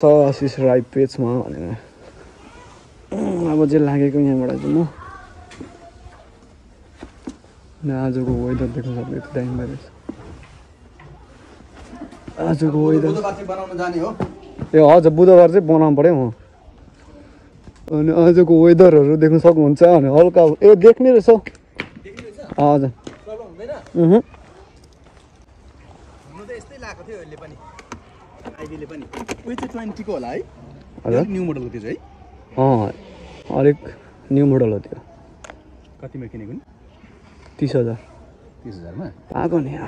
आशिष राई पेजमा भनेर अब चाहिँ लागेको यहाँबाट चाहिँ म आजको वेदर देख्न सक्ने यति दामी रहेछ आजको वेदर ए हजुर बुधबार चाहिँ बनाउनु पर्यो म अनि आजको वेदरहरू देख्न सक्नुहुन्छ अनि हल्का ए देख्ने रहेछ हजुर अलिक न्यू मोडल हो त्यो कतिमा किनेको नि 30,000 30,000 मा पाएको नि है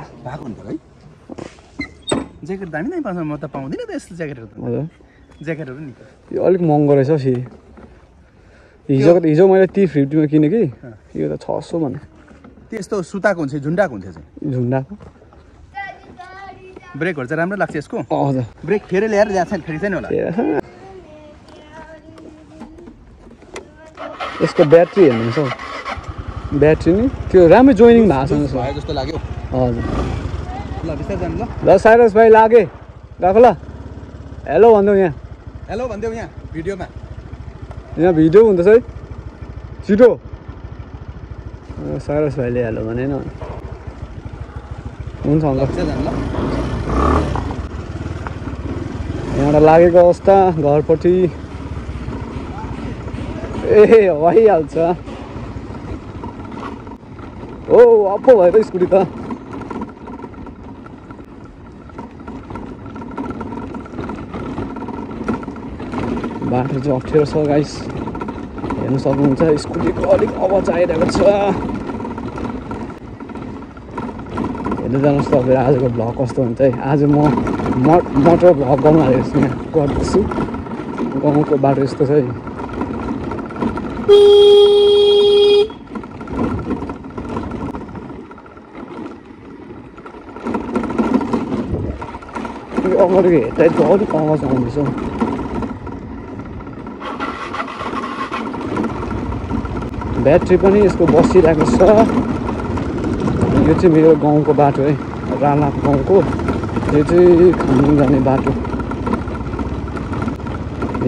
ज्याकेट दामी नै पाउँछ म त पाउँदिन त यस्तो ज्याकेटहरु त हजुर ज्याकेटहरु नि यो अलिक महँगो रहेछ सी हिजो मैले 350 मा किने कि यो त 600 भने त्यस्तो सुताको हुन्छ झुन्डाको हुन्छ चाहिँ झुन्डाको ब्रेकहरु चाहिँ राम्रो लाग्छ यसको हजुर ब्रेक फेरि ल्याएर जान्छ फेरि छैन होला यसको ब्याट्री हेर्नुहुन्छ ब्याट्री नि त्यो राम्रै जोइनिङ भएको छ जस्तो लाग्यो हजुर ल बिस्तारै जानु ल साइरस भाइ लागे राख ल हेलो भन्देऊ यहाँ हेलो भन्देऊ यहाँ भिडियोमा यहाँ भिडियो हुँदैछ है छिटो साइरस भाइले हेलो भनेन हुन्छ जानु ल यहाँबाट लागेको अवस्था घरपट्टि ए भइहाल्छ ओ अप्पो भयो त स्कुटी त बाटो चाहिँ अप्ठ्यारो छ गाइस हेर्नु सक्नुहुन्छ स्कुटीको अलिक आवाज आइरहेको छ हेर्नु जानुहोस् तपाईँ आजको भ्लग कस्तो हुन्छ है आज म मोटर भ्लग गर्नु आएको छु यहाँ गर्दैछु गाउँको बाटो यस्तो छ है अगाडिको हेडलाइटको अलिक आवाज आउँदैछ ब्याट्री पनि यसको बसिरहेको छ यो चाहिँ मेरो गाउँको बाटो है राला गाउँको यो चाहिँ खामदुङ जाने बाटो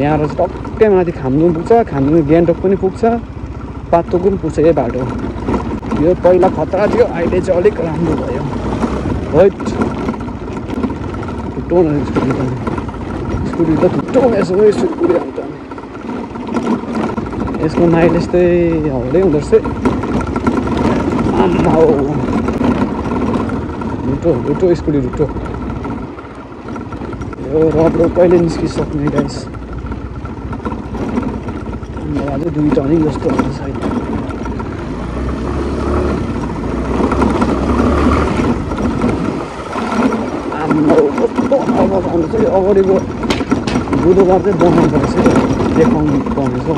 यहाँबाट चाहिँ टक्कै माथि खामदुङ पुग्छ खामदुङ गान्तोक पनि पुग्छ पातोक पनि पुग्छ यही बाटो यो पहिला खतरा थियो अहिले चाहिँ अलिक राम्रो भयो हैट टुट्टो न स्कुटी त टुट्टो यसो स्कुटी अन्त यसको माइलेज चाहिँ हल्दै हुँदो रहेछ आम्मा रुटो स्कुटी रुटो यो रबडो कहिले निस्किसक्ने गाइस अझै 2 टन जस्तो हुन्छ सायद आम्मा कस्तो आवाज आउँदैछ अगाडिको बुधबार चाहिँ बनाउनु पर्छ देखाउनु पर्नेछ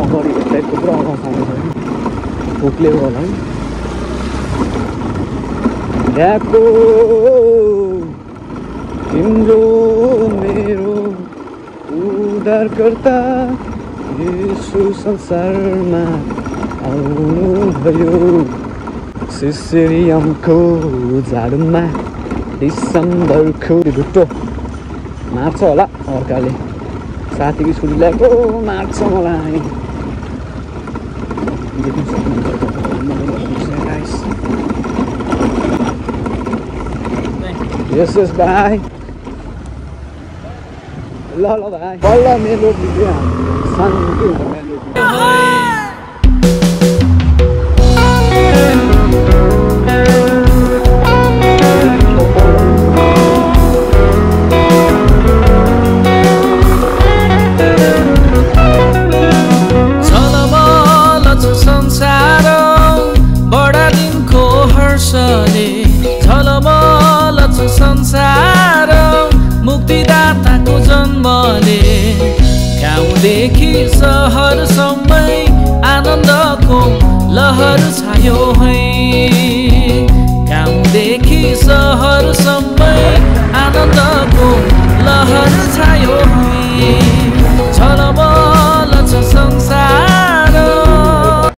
अगाडि टाइपको पुरा आवाज आउँदैछ भोकले होला है ल्याएको तिम्रो मेरो उद्धारकर्ता यसो संसारमा आउनुभयो सिसिरियमको झाडुमा डिसेम्बरको ढुट्टो मार्छ होला अर्काले साथीको स्कुटी ल्याएको मार्छ मलाई देख्न सक्नुहुन्छ यस भाइ ल भाइ बल्ल मेलोडी शान्ति हुन्छ संसार मुक्तिदाताको जन्मले गाउँदेखि सहरसम्मै आनन्दको लहर छायो है गाउँदेखि सहरसम्म